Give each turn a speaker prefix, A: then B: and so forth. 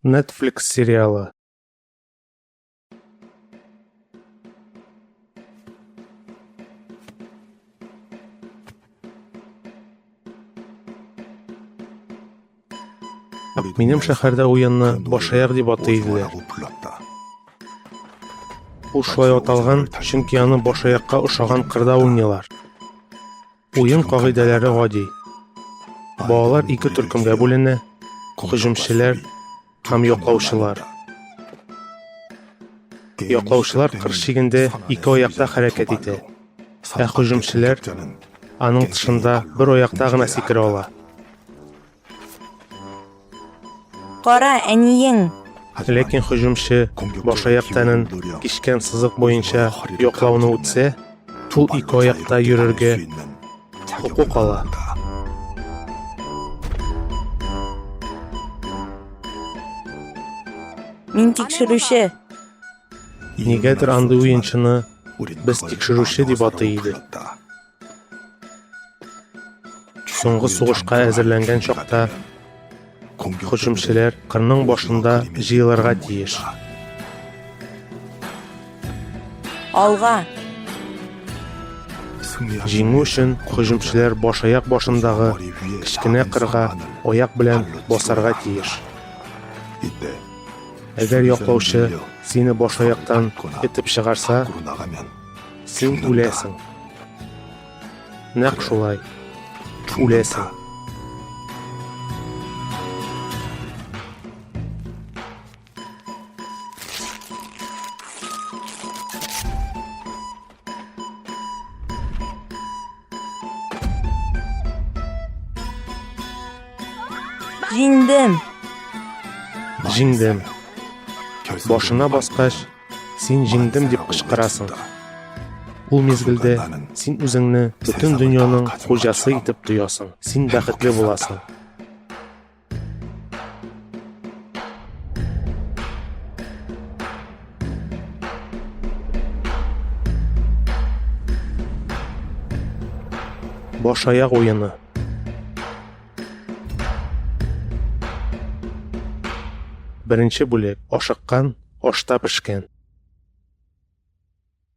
A: Netflix сериалы. Минем шәһәрдә уенны Башаяк дип атый иделәр. Ул шулай аталган, чөнки аны башаякка ошаган кырда уйныйлар. Уен кагыйдәләре гади. Балалар ике төркемгә бүленә, һөҗүмчеләр һәм яклаучылар. Яклаучылар кыр чигендә ике аякта хәрәкәт итә, ә һөҗүмчеләр аның тышында бер аякта гына сикерә ала.
B: Кара, әниең!
A: Ләкин һөҗүмче башаяк тәнен кичкән сызык буенча яклауны үтсә, ул ике аякта йөрергә хокук ала.
B: Мин тикшерүче.
A: Нигәдер андый уенчыны без тикшерүче дип атый идек. Соңгы сугышка әзерләнгән чакта һөҗүмчеләр кырның башында җыелырга тиеш.
B: Алга!
A: Җиңү өчен һөҗүмчеләр башаяк башындагы кечкенә кырга аяк белән басарга тиеш. Әгәр яклаучы сине башаяктан этеп чыгарса, син үләсең. Нәкъ шулай. Үләсең.
B: Җиңдем.
A: Җиңдем. Башына баскач, син җиңдем дип кычкырасың. Ул мизгелдә син үзеңне бөтен дөньяның хуҗасы итеп тоясың. Син бәхетле буласың. Баш-аяк уены. Беренче бүлек. Ашыккан, ашта пешкән.